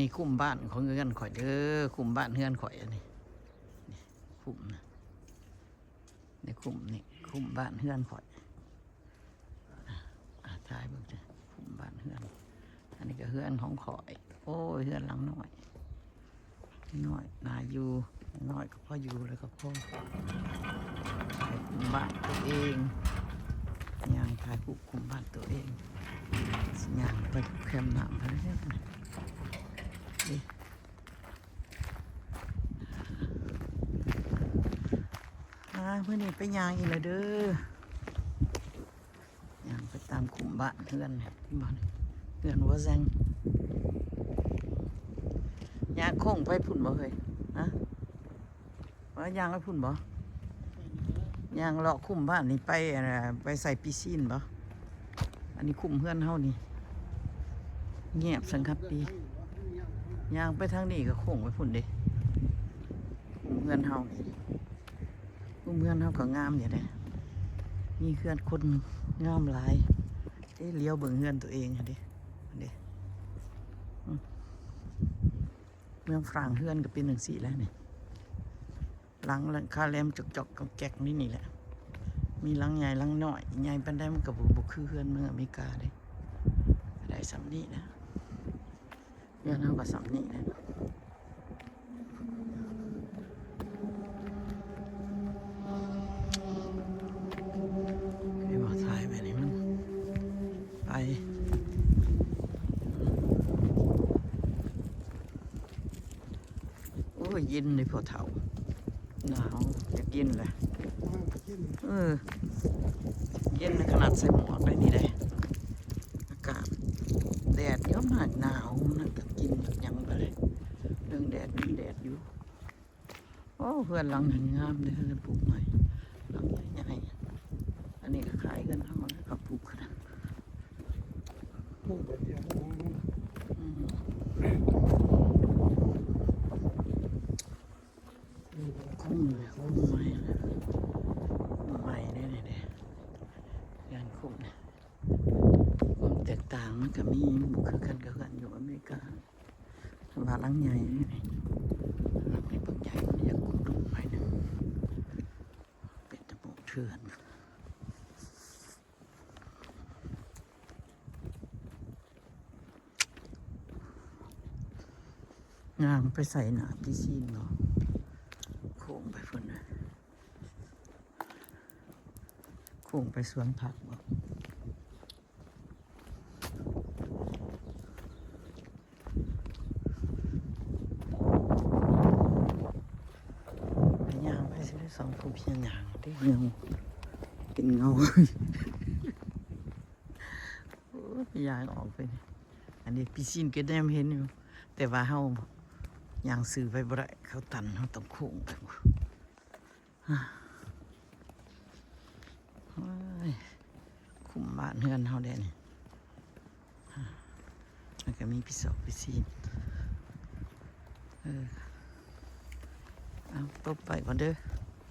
ນີ້ຄຸ້ມບ້ານຂອງເຮືອນຂ້ອຍເດີ ຄຸ້ມບ້ານເຮືອນຂ້ອຍອັນນີ້ ນີ້ຄຸ້ມນະ ນີ້ຄຸ້ມ ນີ້ຄຸ້ມບ້ານເຮືອນຂ້ອຍ. ອ່າ ຖ່າຍເບິ່ງເດີ ຄຸ້ມບ້ານເຮືອນ ອັນນີ້ກໍເຮືອນຂອງຂ້ອຍ. ໂອ້ຍ ເຮືອນຫຼັງນ້ອຍ ນ້ອຍໜ້າຢູ່ ນ້ອຍກໍພໍຢູ່ແລ້ວກໍພໍ ຖ່າຍຄຸ້ມບ້ານຕົວເອງ ຍ່າງຖ່າຍຮູບຄຸ້ມບ້ານຕົວເອງ ຍ່າງໄປແຄມນ້ຳໄປເລີຍ. ອ່າ ມື້ນີ້ໄປຍ່າງອີກແລ້ວເດີ ຍ່າງໄປຕາມຄຸ້ມບ້ານເຮືອນ ເຫັນບໍ່ ເຮືອນຫົວແຊງ. ຍ່າງໂຄ້ງໄປພຸ້ນບໍ່ເຮີ້ຍ ຮະ? ວ່າຍ່າງໄປພຸ້ນບໍ່? ຍ່າງເລາະຄຸ້ມບ້ານນີ້ໄປ ອັນນ່າ ໄປໃສ່ປີຊີນບໍ່? ອັນນີ້ຄຸ້ມເຮືອນເຮົານີ້ ງຽບສັງຄັດດີ. ຍ່າງໄປທາງນີ້ກໍໂຄ້ງໄປພຸ້ນເດ້ ຄຸ້ມເຮືອນເຮົານີ້. ຄຸ້ມເຮືອນເຮົາກໍງາມຢູ່ເດ້ ມີເຮືອນຄົນງາມຫຼາຍ. ເອ ຫຼຽວເບິ່ງເຮືອນຕົວເອງຫັ້ນເດ້ ເດ້ ອືມ ເມືອງຝຣັ່ງເຮືອນກໍເປັນຈັ່ງຊີ້ແຫຼະນີ້ ຫຼັງ ຫຼັງຄາແຫຼມຈອກໆກອກແກກນີ້ ນີ້ແຫຼະ ມີຫຼັງໃຫຍ່ຫຼັງນ້ອຍ ໃຫຍ່ປານໃດມັນກໍບໍ່ ບໍ່ຄືເຮືອນເມືອງອາເມລິກາເດ້. ໄດ້ສ່ຳນີ້ນະ ເຮືອນເຮົາກໍສ່ຳນີ້ແຫຼະ. ໃຫ້ວ່າຖ່າຍໄປນີ້ມັນໄປ ໂອ້ຍ ເຢັນເດ້ພໍ່ເຖົ້າ ໜາວ ຢາກເຢັນແຫຼະ. ເອີ ເຢັນຂະໜາດໃສ່ໝວກໄດ້ນີ້ເດ້ ອາກາດແດດເຍອະມາກ ໜາວ ມັນກໍກິນຫຍັງໄປເລີຍ ເລື່ອງແດດ ເລື່ອງແດດຢູ່. ໂອ້ ເຮືອນຫຼັງນັ້ນງາມເດ້ ເຮືອນປູກໃໝ່ ຫຼັງໃຫຍ່ໆ. ອັນນີ້ກໍຄ້າຍເຮືອນເຮົາແຫຼະ ເຂົາປູກຂະໜາດ ອືມ ຄຸ້ມ ຄຸ້ມໃໝ່ ຄຸ້ມໃໝ່ເດ້ນີ້ເດ້ ເຮືອນຄຸ້ມ. ຄວາມແຕກຕ່າງມັນກໍມີ ບໍ່ຄືກັນກັບເຮືອນຢູ່ອາເມລິກາ. ວ່າຫຼັງໃຫຍ່ນີ້ ຫຼັງນີ້ບັກໃຫຍ່ ມັນຢາກກຸດດຸມໄປນະ ເປັນຕະໂປງເຖື່ອນ. ຍ່າງໄປໃສ່ໜ້າປີຊີນເນາະ ໂຄ້ງໄປພຸ້ນນະ ໂຄ້ງໄປສວນຜັກບໍ? ໄປຍ່າງໄປຊິໄດ້ສອງຜູ້ພຽງຍ່າງຕິ ເຫງົາ ເປັນເຫງົາ ໂອ້ຍ ຍ່າງອອກໄປນີ້ ອັນນີ້ປີຊີນກໍແນມເຫັນຢູ່ ແຕ່ວ່າເຮົາຍ່າງຊື່ໄປບໍ່ໄດ້ ເຂົາຕັນ ເຮົາຕ້ອງໂຄ້ງໄປ. ໂອ້ຍ ຄຸ້ມບ້ານເຮືອນເຮົາແດ່ນີ້ ມັນກໍມີປີສອງປີສີ່ ເອີ ເອົາ ຕົບໄປກ່ອນເດີ.